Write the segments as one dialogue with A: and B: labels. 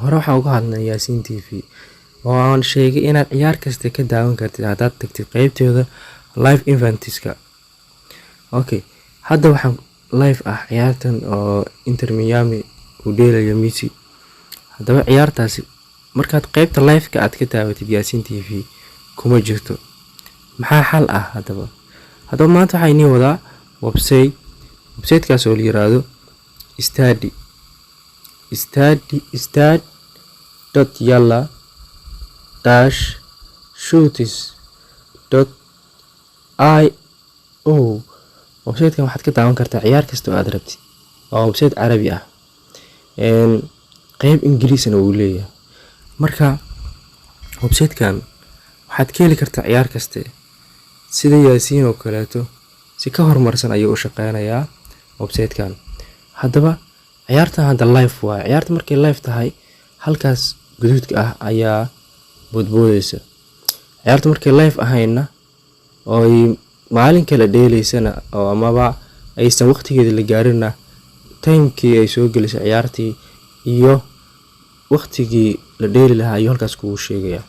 A: Hore waxaan uga hadlnay Yaasiin TV oo aan sheegay inaad ciyaar kasta ka daawan kartid haddaad tagtid qeybteeda live events-ka. Okay, hadda waxaan live ah ciyaartan oo Inter Miami uu dheelayo Messi. Haddaba ciyaartaasi markaad qeybta live-ka aad ka daawatid, Yaasiin TV kuma jirto. Maxaa xal ah haddaba? Haddaba maanta waxaa inii wadaa website, websitekaas oo la yiraahdo study study stad.yalla-shoots.io. Websitekan waxaad ka daawan kartaa ciyaar kasta oo aad rabtid. Waa website Carabi ah, qeyb Ingiriisna wuu leeyahay. Marka websitekan waxaad ka heli kartaa ciyaar kaste sida Yaasiin oo kaleeto. Si ka horumarsan ayuu u shaqeynayaa websitekan. Haddaba ciyaartan hadda live waaye. Ciyaarta markay live tahay, halkaas guduudka ah ayaa boodboodeysa. Ciyaarta markay live ahaynna ooy maalin kale dheeleysana oo amaba aysan waqtigeeda la gaarinna, timekii ay soo gelisay ciyaartii iyo waqtigii la dheeli lahaa ayuu halkaas kugu sheegaya.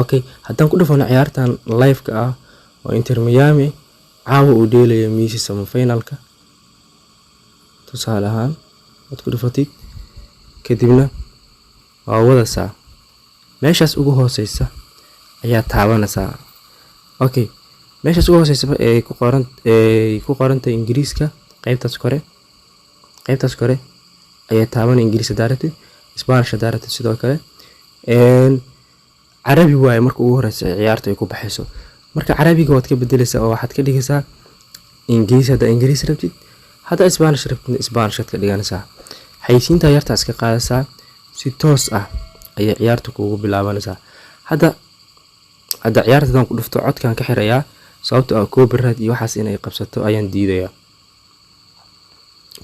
A: Okay, haddaan ku dhufano ciyaartan live-ka ah oo Inter Miami caawa uu dheelayo Messi semifinalka tusaale ahaan, waad ku dhufatid, kadibna waa wadaysaa, meeshaas ugu hooseysa ayaa taabanaysaa. Okay, meeshaas ugu hooseysa ee ku qoran, ee ku qorantahay Ingiriiska, qaybtaas kore ayaa taabanaya. Ingiriis haddaa rabtid, Spanish haddaa rabtid, sidoo kale Carabi waaye marka ugu horeysa ciyaarta ay ku baxayso. Marka Carabiga waad ka bedeleysaa oo waxaad ka dhigaysaa Ingiriis haddaa Ingiriis rabtid, haddaa Spanish rabtid, Spanish aad ka dhiganaysaa. Xayeysiinta yartaa iska qaadaysaa, si toos ah ayay ciyaarta kuugu bilaabanaysaa. Hadda ciyaarta hadaan ku dhufto, codkaan ka xirayaa, sababtoo ah copyright iyo waxaas inay qabsato ayaan diidayaa.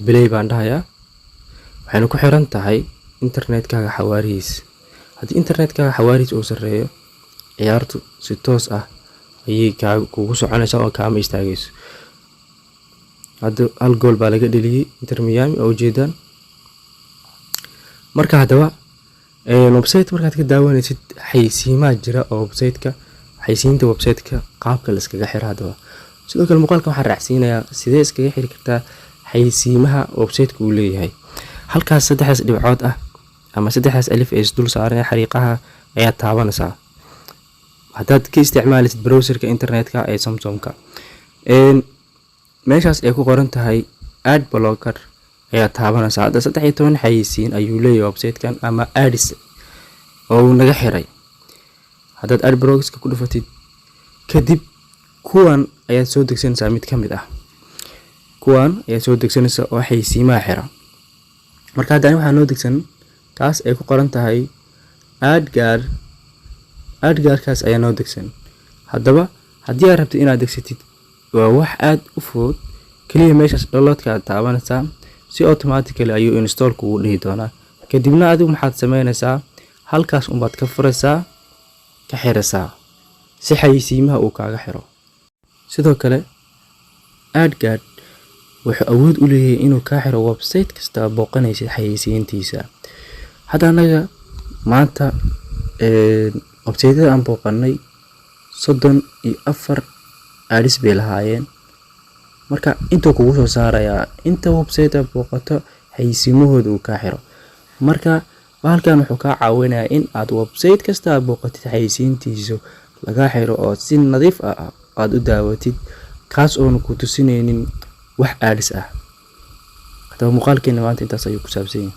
A: Play baan dhahayaa. Waxayna ku xiran tahay internetkaaga xawaarihiis. Haddii internetkaaga xawaarihiis uu sarreeyo, ciyaartu si toos ah ayay kaa kugu soconaysaa oo kaama istaagayso. Hadda hal gool baa laga dheliyey Inter Miami oo ujeedaan. Marka haddaba website markaad ka daawanaysid, xayeysiimaa jira oo website-ka, xayeysiinta website-ka qaabka la iskaga xiro. Haddaba sidoo kale muuqaalka waxaan raacsiinayaa sidee iskaga xiri kartaa xayeysiimaha website-ka uu leeyahay. Halkaas saddexdaas dhibcood ah ama saddexdaas alif ee isdul saaran ee xariiqaha ayaad taabanaysaa haddaad ka isticmaalaysid browserka internetka ee Samsungka. Meeshaas ay ku qoran tahay ad blocker ayaad taabanaysaa. Hadda 13 xayeysiin ayuu leeyahay website-kan ama ads oo uu naga xiray. Haddaad ad blockerska ku dhufatid, kadib kuwan ayaad soo degsanaysaa. Mid ka mid ah kuwan ayaad soo degsanaysaa oo xayeysiimaha xira. Marka hadda ani waxaa noo degsan kaas ay ku qoran tahay AdGuard. AdGuardkaas ayaa noo degsan. Haddaba haddii aad rabtid inaad degsatid, waa wax aad u fudud. Kaliya meeshaas downloadka aad taabanaysaa, si automatically ayuu install kugu dhihi doonaa. Kadibna adigu maxaad sameynaysaa? Halkaas unbaad ka furaysaa, ka xiraysaa si xayeysiimaha uu kaaga xiro. Sidoo kale AdGuard wuxuu awood u leeyahay inuu kaa xiro website kasta aad booqanaysid xayeysiintiisa. Hadda anaga maanta website-yada aan booqanay 34 ads bay lahaayeen. Marka intuu kugu soo saarayaa inta website aad booqato xayeysiimahooda uu kaa xiro. Marka bahalkan wuxuu kaa caawinayaa in aad website kasta aad booqatid xayeysiintiisa lagaa xiro oo si nadiif ah aad u daawatid, kaas oona ku tusinaynin wax ads ah. Haddaba muuqaalkeena maanta intaas ayuu ku saabsan yahay.